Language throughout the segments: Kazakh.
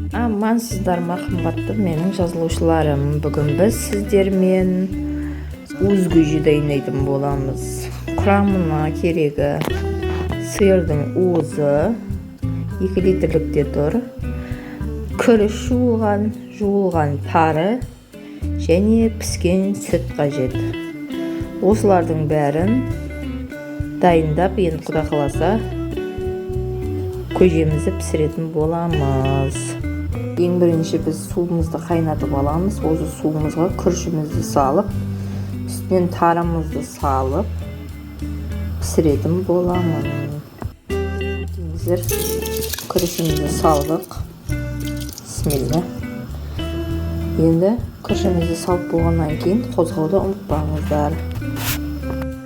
Амансыздар ма, қымбатты менің жазылушыларым? Бүгін біз сіздермен уыз көже дайындайтын боламыз. Құрамына керегі сиырдың уызы 2 литрлікте тұр, күріш жуылған, жуылған тары және піскен сүт қажет. Осылардың бәрін дайындап, енді Құдай қаласа көжемізді пісіретін боламыз. Ең бірінші біз суымызды қайнатып аламыз. Осы суымызға күрішімізді салып, үстінен тарымызды салып пісіретін боламын. Күрішімізді салдық. Бисмилля. Енді күрішімізді салып болғаннан кейін қозғауды ұмытпаңыздар.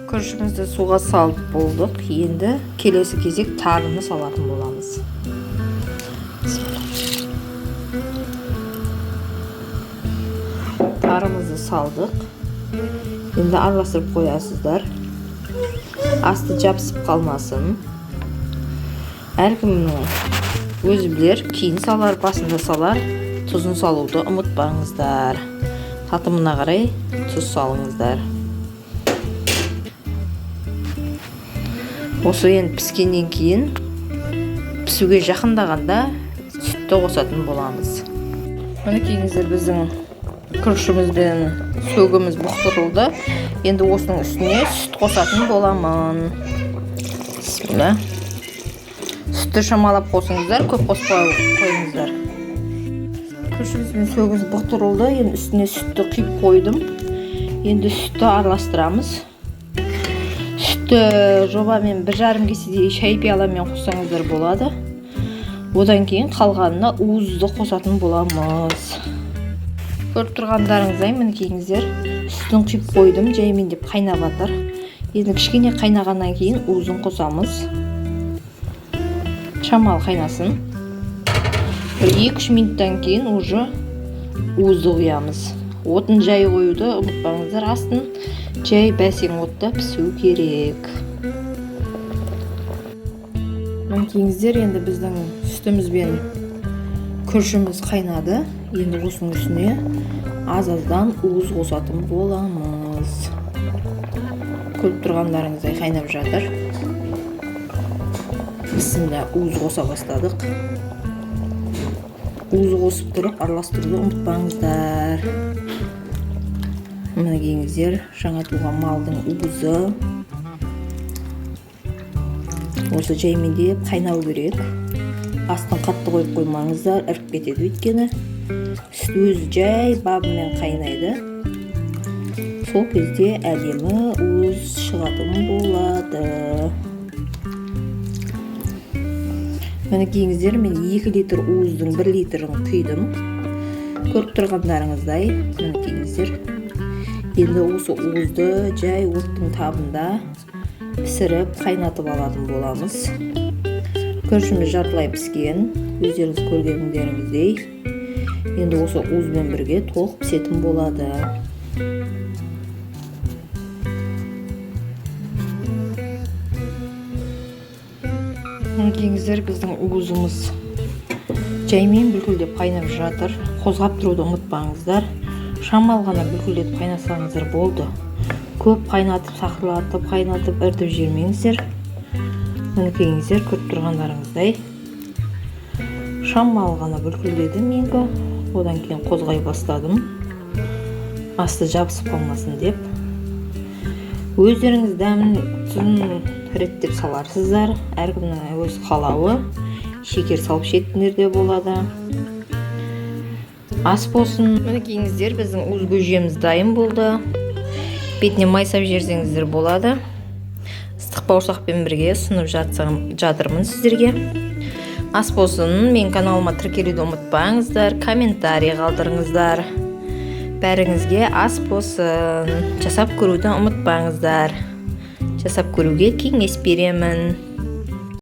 Күрішімізді суға салып болдық. Енді келесі кезек тарыны салатын боламыз. Тарымызды салдық. Енді араластырып қоясыздар. Асты жабысып қалмасын. Әркімнің өзі білер, кейін салар, басында салар. Тұзын салуды ұмытпаңыздар. Татымына қарай тұз салыңыздар. Осы енді піскеннен кейін, пісуге жақындағанда сүтті қосатын боламыз. Мінекейіңіздер, біздің күрішіміз бен сөгіміз бұқтырылды. Енді осының үстіне сүт қосатын боламын. Бисмилля. Сүтті шамалап қосыңыздар, көп қоспай қойыңыздар. Күрішіміз бен сөгіміз бұқтырылды. Енді үстіне сүтті құйып қойдым. Енді сүтті араластырамыз. Сүтті жобамен 1,5 кеседей шай пиаламен қоссаңыздар болады. Одан кейін қалғанына уызды қосатын боламыз. Көріп тұрғандарыңыздай, мінекейіңіздер, сүтін құйып қойдым, жаймен деп қайнап жатыр. Енді кішкене қайнағаннан кейін уызын қосамыз. Шамалы қайнасын. Бір 2-3 минуттан кейін уже уызды құямыз. Отын жай қоюды ұмытпаңыздар, астын жай бәсең отта пісу керек. Мінекейіңіздер, енді біздің сүтіміз бен күрішіміз қайнады. Енді осының үстіне аз-аздан уыз қосатын боламыз. Көріп тұрғандарыңыздай қайнап жатыр. Бісміллә, уыз қоса бастадық. Уыз қосып тұрып араластыруды ұмытпаңыздар. Мінекейіңіздер, жаңа туған малдың уызы. Осы жаймендеп қайнау керек. Астын қатты қойып қоймаңыздар, іріп кетеді өйткені. Сүт өзі жай бабымен қайнайды. Сол кезде әдемі уыз шығатын болады. Мінекейіңіздер, мен 2 литр уыздың 1 литрін құйдым. Көріп тұрғандарыңыздай, мінекейіңіздер. Енді осы уызды жай оттың табында пісіріп қайнатып алатын боламыз. Күрішіміз жартылай піскен, өздеріңіз көргендеріңіздей. Енді осы уызбен бірге толық пісетін болады. Мінекейіңіздер, біздің уызымыз жаймен бүлкілдеп қайнап жатыр. Қозғап тұруды ұмытпаңыздар. Шамал ғана бүлкілдетіп қайнатсаңыздар болды. Көп қайнатып, сақырлатып, қайнатып, ірітіп жібермеңіздер. Мінекейіңіздер, көріп тұрғандарыңыздай шамал ғана бүлкілдеді менікі. Одан кейін қозғай бастадым. Асты жабысып қалмасын деп. Өздеріңіз дәмін, тұзын реттеп саларсыздар. Әркімнің өз қалауы. Шекер салып ішетіндер де болады. Ас болсын. Мінекейіңіздер, біздің уыз көжеміз дайын болды. Бетіне май сап жіберсеңіздер болады. Ыстық бауырсақпен бірге ұсынып жатырмын сіздерге. Ас болсын. Мен каналыма тіркелуді ұмытпаңыздар, комментарий қалдырыңыздар. Бәріңізге ас болсын. Жасап көруді ұмытпаңыздар. Жасап көруге кеңес беремін.